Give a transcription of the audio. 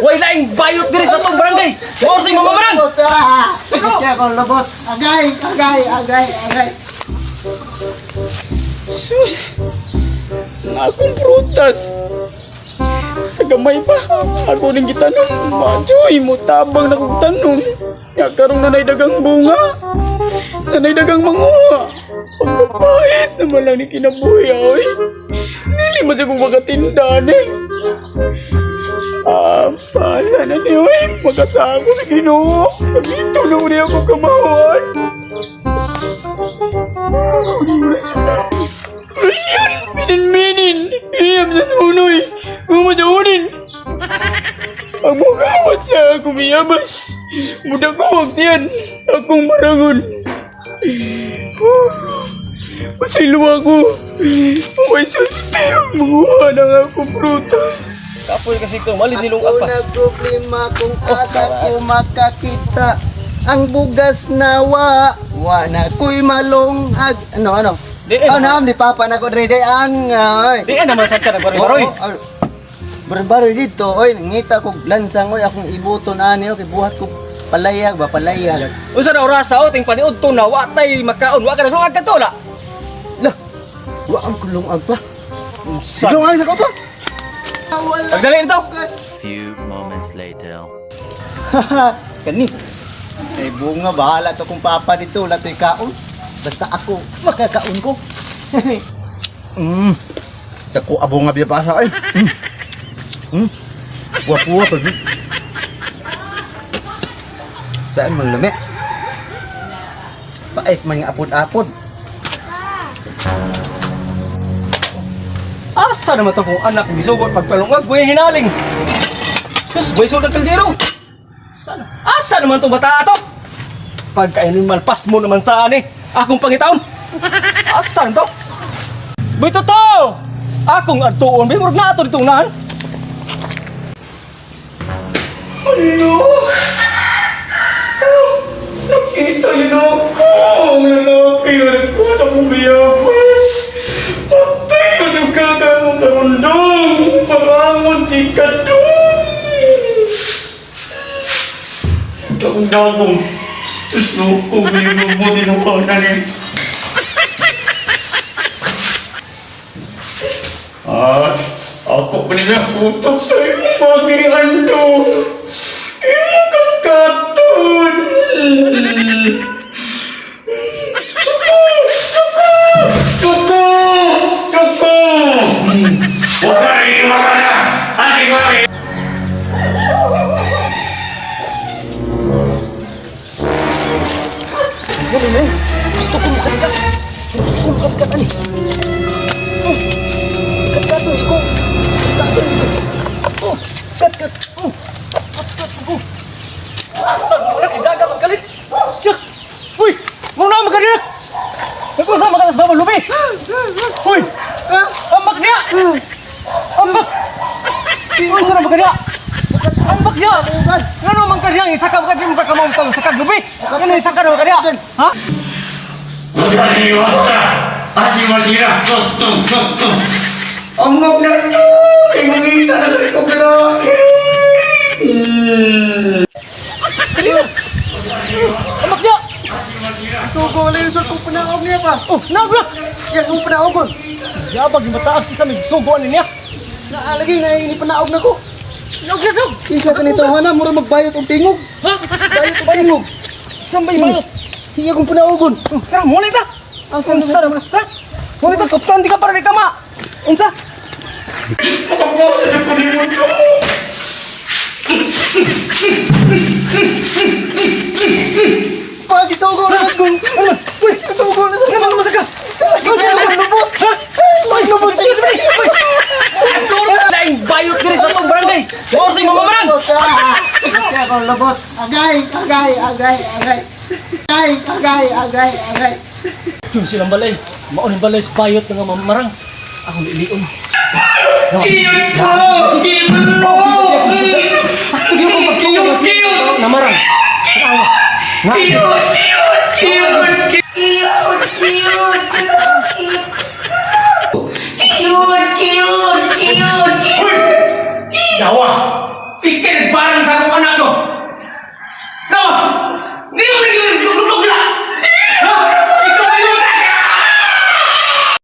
Way laing bayot diri sa atong barangay. Mao ti mamamarang. Kaya akong lubot. Agay, agay, agay, agay. Sus! Ang akong prutas! Sa gamay pa, ako ning gitanong. Majoy mo tabang na kong tanong. Nga karong nanay dagang bunga. Nanay dagang manguha. Pagkapait naman lang ni kinabuhi, oy. Dili man siya kong makatinda ni. Ah, paala na ni, oy. Makasako sa Ginoo. Pagito na uli ako kamahuan. Ayun! Minin-minin! Iyam na unoy! Umadaunin! Ang mukawat sa akong iyabas! Mudaguwag niyan! Akong marangon! Pasilo ako! May sulti! Manguha ng akong prutas! Kapoy kasi ko, mali nilungag Ako pa. na problema kung asa ko makakita ang bugas na wa na ko'y malungag. Ano, ano? Di, eh, Oh, naam ni Papa na ko dre di ang ay. Di na man sad ka nagbaroy-baroy. Oo, oh, Baroy-baroy dito, oy, nangita kog lansang oy akong ibuton ani oy kay buhat ko palayag ba palayag. Unsa na orasa o ting paniud to na wa tay makaon, wa ka naglungag kadto la. Lah, wa ang kulungag pa. Unsa? Lungag sa ko pa. Wala. Pagdali nito. Few moments later. Kani. Ay bunga bahala to kung papa dito wala to'y kaon. Basta ako makakaon ko. Dako abong nga biya pa sa ay. Mm. Wapo pa gid. Saan man lami? Pait man nga apod-apod. Asa naman to kung anak gisugot pagpalungag buhay hinaling. Sus, buhay sud ang kaldero. Sana. Asa naman tong bata ato? Pagkainin malpas mo naman taan eh. Akong pangitaon. Asa naman to? Buhay to to! Akong adtuon, bay murag na ato ditong unahan. Ano? Nakita niyo ako! Ang lalaki nga nagkuha sa akong biyabas! Patay ko yung kakamong karundong! Pangangon di ka dong! Takong dagong! Tapos ko, binigyan ng kanan eh. Ah, ako pa niya utok sa iyong magiandong. Iyong katkaton. Suko! Suko! Suko! Suko! Wakari, wakara! Asik, wakari! Ano man eh? Gusto ko makatkat. Gusto ko makatkat ani. Oh. Katkaton ko. Katkaton ko. Oh, katkat. Oh. Katkat ko. Asa mo na kidaga magkalit? Yak! Uy! Mo na magkalit! Nagkusa makalas ba lubi? Uy! Ambak niya! Ambak! Unsa na magkaniya? Ambak niya! Ngano man kaniya isa ka makadiri mo ka kamong sa kag lubi? Ngano isa ka na makaniya? Ha? Wakari, wakara! Asik, wakara! Tung, tung, tung, tung! Ang na to! Kay mangita na sa ikong lalaki! Ambak niya! Sugo lang sa kong panaog niya pa. Oh, naog na! Yan kong panaogon. Yabag yung mataas isa may suguan niya. Naalagay na ini panaog na ko. Naog na naog! Kinsa ka nito hana mura magbayot og tingog. Ha? Bayot og tingog. Saan ba yung bayot? Hiya kong panaogon. Oh, tara, muna ta! Asa Unsa naman? naman? Tara! Muna ta, kaptan, di ka para di kama! Unsa? Makaposa na ko ni mo to! Pagisugo na ko. Ano? Uy! Sugo na sa Ano naman ka? Sa lubot. Ha? Uy, lubot sa Uy! Uy! Turo laing bayot diri sa atong barangay. Mao ti mamamarang. Kaya akong lubot. Agay, agay, agay, agay. Agay, agay, agay, agay. Yun silang balay. Mao ning balay sa bayot nga mamamarang. Akong ilion. Kiyot ko! Kiyot ko! Sakto gyud kong pagtuo Kiyot! Kiyot! Namarang. Tanawa. Na. Kiyot! Kiyot! Kiyot! Kiyot! Kiyot! Kiyot! Kiyot! Kiyot! Dawa! Ikay nagbarang sa akong anak.